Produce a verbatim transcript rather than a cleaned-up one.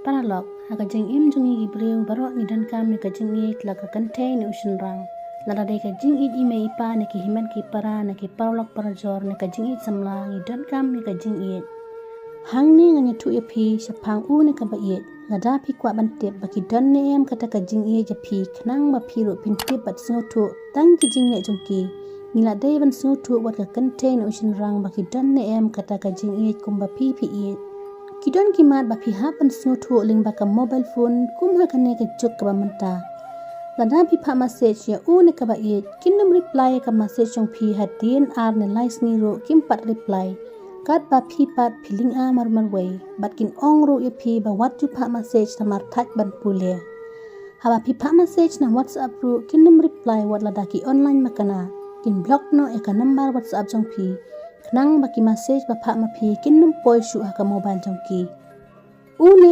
Paralok, ha ka jingim jong ngi ki briew baroh ngi donkam ïa ka jingïeit la ka kynthei ne u shynrang. Lada dei ka jingïeit i mei i pa ne ki hynmen ki para ne ki paralok parajor ne ka jingïeit samla ngi donkam ïa ka jingïeit. Hangne ngan ïathuh ïa phi shaphang u ne kaba ïeit. Lada phi kwah ban tip ba ki don ne em kata ka jingïeit ïa phi khnang ba phi ruh phin tip bad sngewthuh tang ki jingleh jong ki. Ngi la dei ban sngewthuh wat ka kynthei ne u shynrang ba ki don ne em kata ka jingïeit kumba phi phi ïeit. Ki don ki mat ba phi hap ban sngewthuh lyngba ka mobile phone kum ha kane ka juk kaba mynta. Lada phi phah message ïa u ne kaba ïeit, kin nym reply ïa ka message jong phi hadien ar ne lai sngi ruh kim pat reply. Katba phi pat phi lynga mar marwei bad kin ong ruh ïa phi ba wat ju phah message namar thait ban pule. Haba phi phah message na WhatsApp ruh kin nym reply wat lada ki online makna. Kin block noh ïa ka number WhatsApp jong phi khnang ba ki message ba phah ma phi kin nym poi shuh ha ka mobile jong ki. U ne